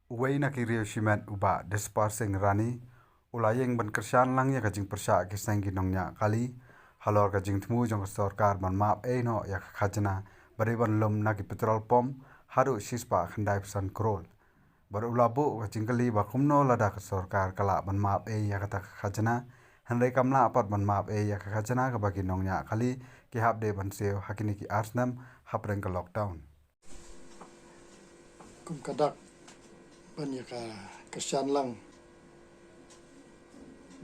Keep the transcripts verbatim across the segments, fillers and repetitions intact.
Uwei na ki riew shimet u Bah Dispar Singh Rani u la ïeng ban kyrshan lang ïa ka jingpyrshah ki seng ki nongñiah kali halor ka jingthmu jong ka sorkar ban map ei noh ïa ka khajna ba dei ban lum na ki petrol pump haduh shispah khyndai phew san klur. Bad u la buh ka jingkylli ba kumno lada ka sorkar ka lah ban map ei ïa kata ka khajna, hynrei kam lah pat ban map ei ïa ka khajna kaba ki nongñiah kali ki hap dei ban siew ha kine ki ar snem hapdeng ka lockdown. Kum ka dak ban ïa ka kyrshan lang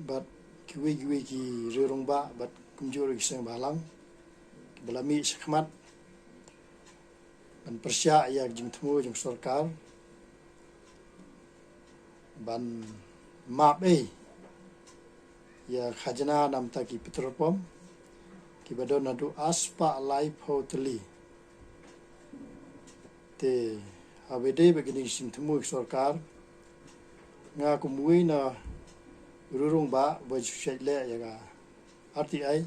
bad kiwei kiwei ki riew rangbah bad kumjuh ruh ki seng bhalang kiba la mih shakhmat ban pyrshah ïa ka jingthmu jong sorkar ban map ei ïa ka khajna namar ki petrol pump kiba don haduh arspah laiphew tylli. Te haba ïadei bad kine ki jingthmu ki sorkar, nga kum uwei na u riew rangbah ba ju shait leh ïa ka R T I,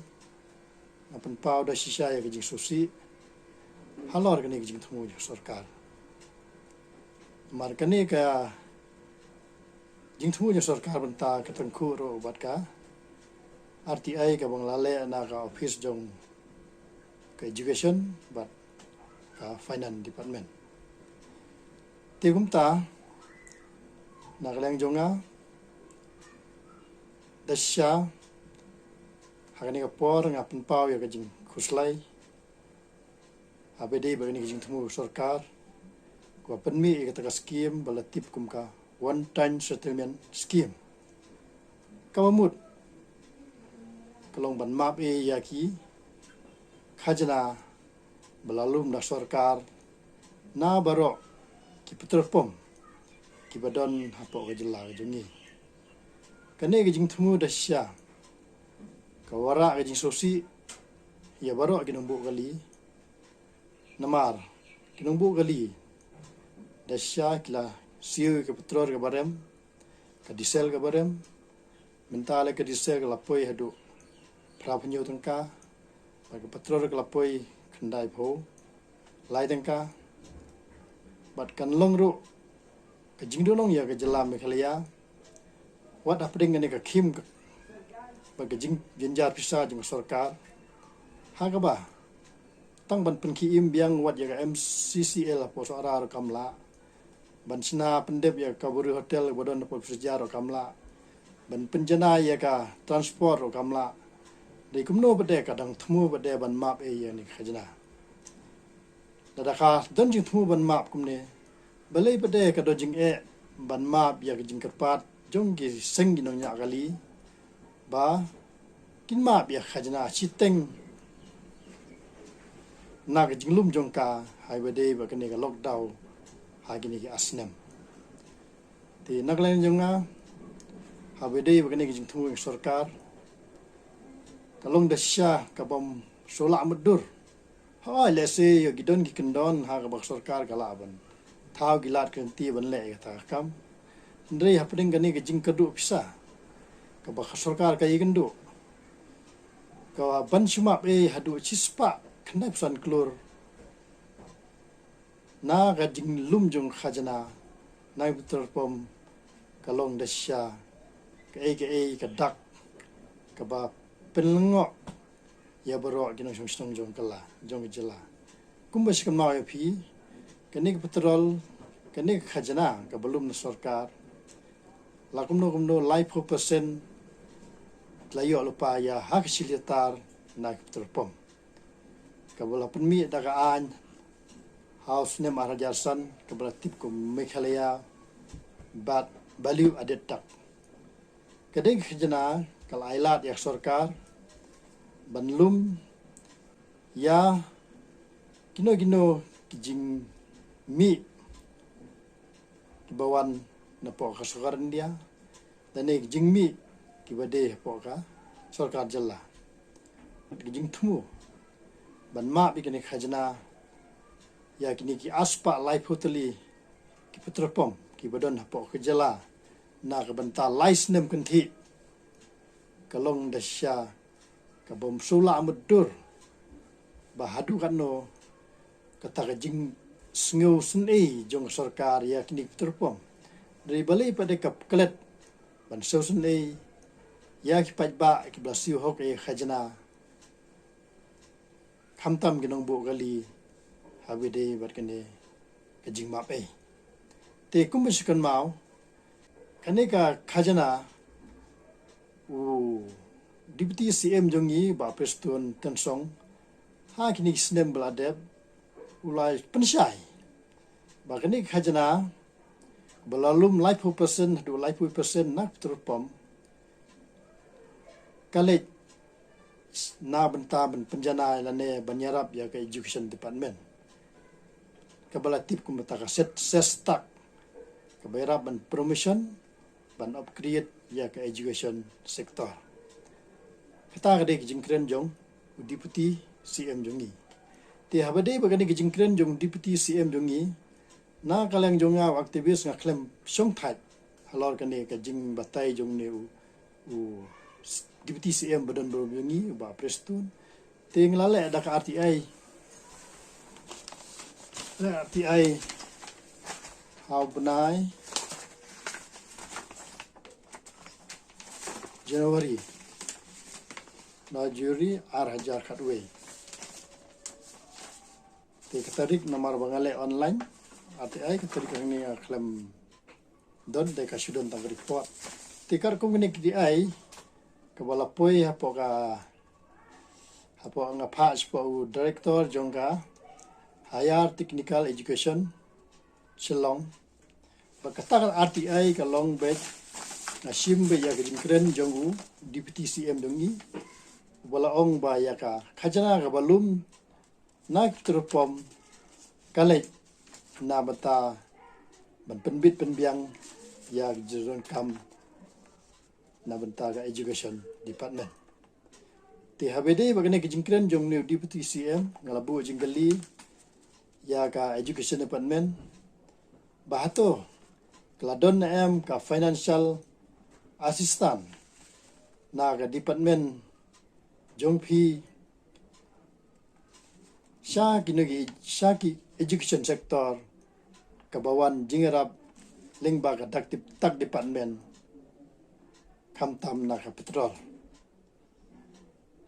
nga pynpaw da shisha ïa ka jingsngewsih halor kane ka jingthmu jong sorkar. Namar kane ka jingthmu jong sorkar mynta ka tyngkhuh ruh bad ka R T I kaba nga la leh na ka office jong ka education bad ka finance department. Te kumta na ka liang jong nga da shisha ha kane ka por nga pynpaw ïa ka jingkhuslai haba ïadei bad kane ka jingthmu sorkar kaba pynmih ïa kata ka skim ba la tip kum ka one time settlement scheme. Kaba mut ka long ban map ei ïa ki khajna ba la lum da sorkar na baroh ki petrol pump kiba don hapoh ka jylla ka jong ngi. Kane ka jingthmu da shisha ka wanrah ka jingsngewsih ïa baroh ki nongbuh kali. Namar ki nongbuh kali da shisha ki la siew ïa ka petrol kaba rem, ka diesel kaba rem. Mynta leh ka diesel ka la poi haduh phra phew hynñiew tyngka, bad ka petrol ka la poi khyndai phew lai tyngka. Bad kan long ruh ka jingduhnong ïa ka jylla Meghalaya wat hapdeng kane ka khim ka, bad ka jingjynjar pisa jong ka sorkar, ha kaba tang ban pynkhie im biang wat ïa ka M C C L hapoh Sohra ruh kam lah, ban shna pyndep ïa ka Kaveri Hotel ba don hapoh Pyrshah ruh kam lah, ban pynjanai ïa ka transport ruh kam lah. Dei kumno pat de ka dang thmu pat de ban map ei ïa kane ka khajna? Lada ka don jingthmu ban map kumne, balei pat de ka don jingeh ban map ïa ka jingkyrpad jong ki seng ki nongñiah kali ba kin map ïa ka khajna shiteng na ka jinglum jong ka haba ïadei bad kane ka lockdown ha kine ki ar snem? Te na ka liang jong nga, haba ïadei bad kane ka jingthmu jong ka sorkar, ka long da shisha kabym shu lah mutdur. Hooid, lehse ïa ki don ki kyndon ha kaba ka sorkar ka lah ban thaw ki lad ki lynti ban leh ïa kata ka kam. Hynrei hapdeng kane ka jingkyrduh pisa kaba ka sorkar ka ïakynduh, ka ban shu map ei haduh shispah khyndai phew san klur na ka jinglum jong ka khajna na ka petrol pump, ka long da shisha kaei kaei ka dak kaba pynlyngngoh ïa baroh ki nongshong shnong jong ka la, jong ka jylla. Kumba shi kynmaw ïa phi, kane ka petrol, kane ka khajna kaba lum na sorkar, la kumno kumno laiphew percent la ïoh lypa ïa ha ka shi litar na ka petrol pump kaba la pynmih da ka aiñ ha u snem ar hajar san kaba la tip kum Meghalaya Value Added Tax. Ka dei ka khajna ka la ailad ïa ka sorkar ban lum ïa kino kino ki jingmih kiba wan napoh ka sorkar India, lane ki jingmih kiba dei hapoh ka sorkar jylla. Bad ka jingthmu ban map ïa kane ka khajna ïa kine ki arspah laiphew tylli ki petrol pump kiba don hapoh ka jylla na ka bynta lai snem kynthih, ka long da shisha kabym shu lah mutdur ba haduh katno kata ka jingsngew sngewsih jong ka sorkar ïa kine ki petrol pump Dei balei pat de ka pklet ban sngewsynei ïa ki paidbah kiba la siew hok ïa ka khajna, khamtam ki nongbuh kali haba ïadei bad kane ka jingmap ei. Te kumba shu kynmaw, kane ka khajna u Deputy C M jong ngi Bah Prestone Tynsong ha kine ki snem ba la dep u la pynshai ba kane ka khajna ba la lum laiphew percent haduh laiphew percent na ka petrol pump ka leit na bynta ban pynjanai lane ban ïarap ïa ka education department, kaba la tip kum kata ka set ses tak kaba ïarap ban promotion, ban upgrade ïa ka education sector. Kata ka dei ka jingkren jong u Deputy C M jong ngi. Te haba dei ba kane ka jingkren jong u Deputy C M jong ngi, na ka liang jong nga u activist nga khlem shongthait halor kane ka jingbatai jong une u, u Deputy C M ba don bor jong ngi, u Bah Prestone. Te nga la leh da ka R T I, leh R T I ha u bnai January, na January ar hajar khatwei. Te ka tarik namar ba nga leh online R T I, ka tarik hangne nga khlem don, te ka shu don tang ka report. Te katkum kane ka R T I kaba la poi hapoh ka, hapoh nga phah shapoh u director jong ka Higher Technical Education Shillong, ba kata ka R T I ka long beit, nga shim beit ïa ka jingkren jong u Deputy C M jong ngi, uba la ong ba ïa ka khajna kaba lum na ka petrol pump ka leit na bynta ban pynbit pynbiang ïa ka jingdonkam na bynta ka education department. Te haba dei ba kane ka jingkren jong une u Deputy C M, nga la buh jingkylli ïa ka education department ba hato ka la don ne em ka financial assistant na ka department jong phi sha kino ki, sha ki education sector kaba wan jingïarap lyngba ka dak tip tak department, khamtam na ka petrol.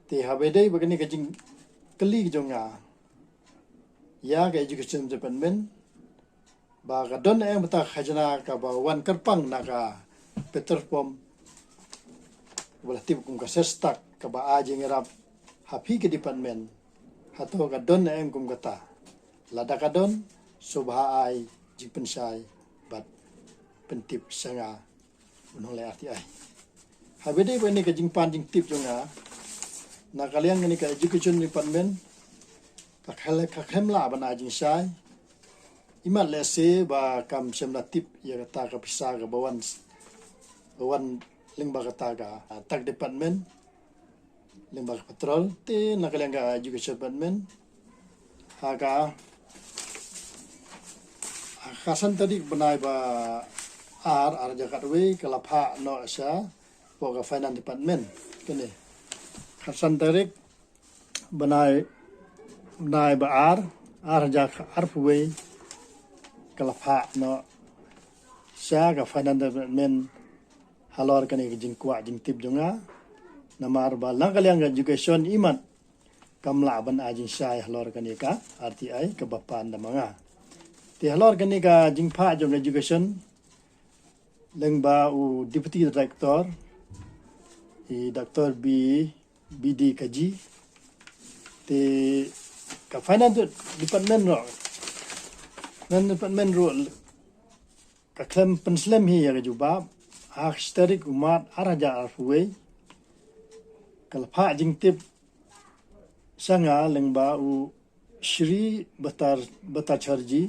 Te haba dei ba kane ka jingkylli ka jong nga ïa ka education department, ba ka don ne em kata ka khajna kaba wan kyrpang na ka petrol pump, ba la tip kum ka ses tak kaba ai jingïarap ha phi ka department, hato ka don ne em kum kata? Lada ka don, sngewbha ai jingpynshai bad pyntip sha nga u nongleh R T I. Haba dei ba kane ka jingpan jingtip jong nga, na ka liang kane ka education department ka khlem, ka khlem lah ban ai jingshai. Imat lehse ba kam shym la tip ïa kata ka pisa kaba wan, ba wan lyngba kata ka, ah, tak department, lyngba ka petrol. Te na ka liang ka education department, ha ka, ha ka san tarik bnai ba ar, ar hajar khatwei, ka la phah noh sha poh ka finance department. Kane, ka san tarik bnai, bnai ba ar, ar hajar arphew wei, ka la phah noh sha ka finance department halor kane ka jingkwah jingtip jong nga. Namar ba na ka liang ka education imat kam lah ban ai jingshai halor kane ka R T I kaba pan da ma nga. Te halor kane ka jingphah jong ka education, lyngba u Deputy Director, i Doctor B, B D Kaji. Te ka finance department ruh, finance department ruh ka khlem pynslem hi ïa ka jubab. Ha ka shi tarik u March ar hajar arphew wei, ka la phah jingtip sha nga lyngba u Shri Bhatta, Bhattacharjee,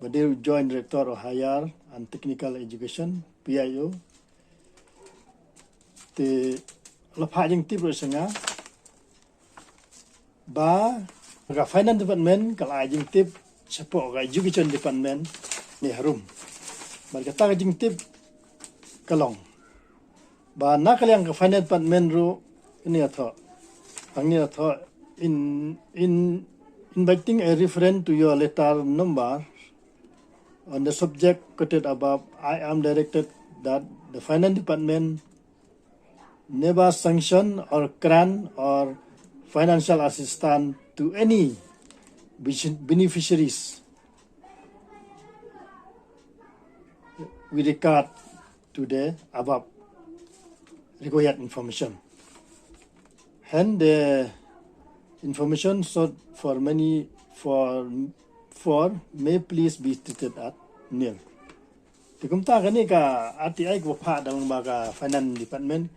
ba dei u Joint Director of Higher and Technical Education, P I O. Te la phah jingtip ruh sha nga ba ka finance department ka la ai jingtip shapoh ka education department ne harum. Bad kata ka jingtip ka long ba na ka liang ka finance department ruh, ini ka thoh, hangne ka thoh, in, in inviting a reference to your letter number On the subject quoted above, I am directed that the Finance Department never sanction or grant or financial assistance to any beneficiaries with regard to the above required information. Hence, the information sought for many for for may please be treated as nil. Te kumta kane ka R T I kaba phah da lyngba ka Finance Department,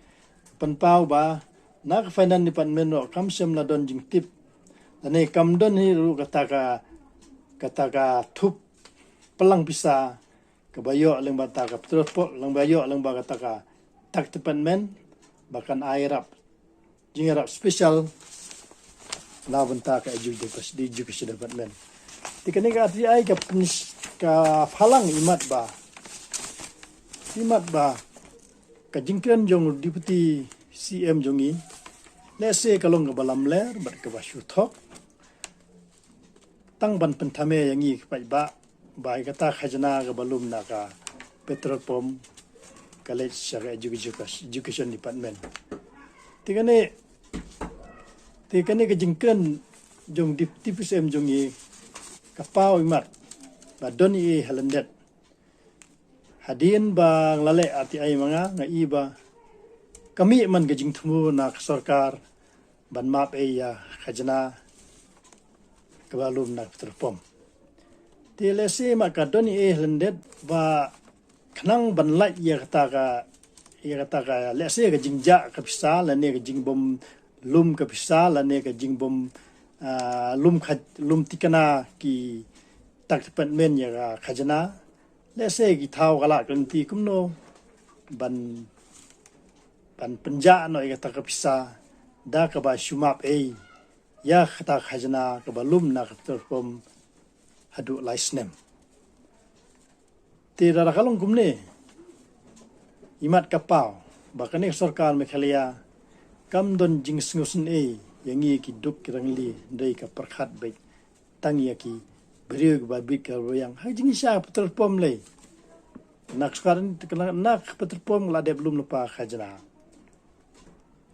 pynpaw ba na ka Finance Department ruh kam shym la don jingtip, lane kam don hi ruh kata ka, kata ka thup plang pisa kaba ïoh lyngba kata ka petrol pump, lyngba ïoh lyngba kata ka tax department ba kan ai ïarap, jingïarap special na bynta ka education, education department. Te kane ka R T I ka pyn-, ka phalang imat ba, imat ba ka jingkren jong Deputy C M jong ngi, lehse ka long kaba lamler bad kaba shu thok, tang ban pynthame ïa ngi ki paidbah ba ïa kata khajna kaba lum na ka petrol pump ka leit sha ka education, education department. Te kane, te kane ka jingkren jong Deputy C M jong ngi ka paw imat ba don i ha lyndet. Hadien ba nga la leh R T I ma nga, nga i ba ka mih man ka jingthmu na ka sorkar ban map ei ïa khajna kaba lum na ka petrol pump. Te lehse ma ka don i ei ha lyndet ba khnang ban lait ïa kata ka, ïa kata ka, lehse ka jingjah ka pisa lane ka jingbym lum ka pisa lane ka jingbym, ah, lum kha-, lum tikna ki tax department ïa ka khajna. Lehse ki thaw ka lah ka lynti kumno ban, ban pynjah noh ïa kata ka pisa da kaba shu map ei ïa kata ka khajna kaba lum na ka petrol pump haduh lai snem. Te lada ka long kumne, imat ka paw ba kane ka sorkar Meghalaya kam don jingsngewsynei ïa ngi ki duk ki rangli, dei ka pyrkhat beit tang ïa ki briew kiba bit ka rwiang ha jingshisha petrol pump lei. Na ka sorkar, na ka petrol pump ka la dep lum lypa khajna.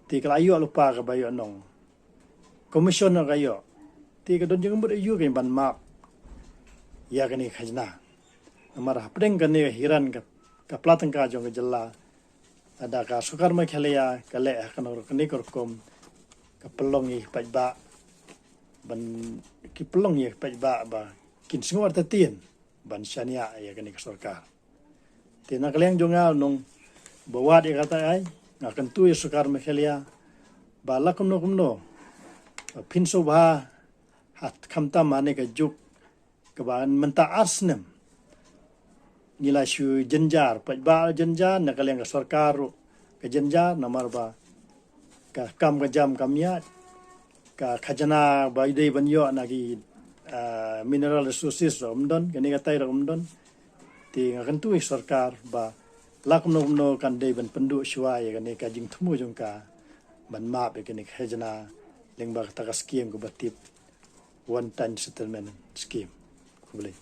Te ka la ïoh lypa kaba ïoh nong, commission ka ïoh. Te ka don jingmut aïu ka ban map ïa kane ka khajna. Namar hapdeng kane ka hiran ka, ka pla tyngka jong ka jylla, lada ka sorkar Meghalaya ka leh ha kano kane ka rukom, ka pynlong ïa ki paidbah ban, ki pynlong ïa ki paidbah ba kin sngew artatien ban shaniah ïa kane ka sorkar. Te na ka liang jong nga nong ba wad ïa kata ai, nga kyntu ïa sorkar Meghalaya ba la kumno kumno, ba phin sngewbha, ha khamtam ha kane ka juk kaba mynta ar snem ngi la shu jynjar, paidbah jynjar, na ka liang ka sorkar ruh ka jynjar, namar ba ka kam ka jam kam ïaid, ka khajna ba dei ban ïoh na ki, ah, mineral resources ruh ym don, kane katai ruh ym don. Te nga kyntu ïa sorkar ba la kumno kumno kan dei ban pynduh shuwa ïa kane ka jingthmu jong ka ban map ïa kane ka khajna lyngba kata ka skim kaba tip one time settlement scheme. Khublei.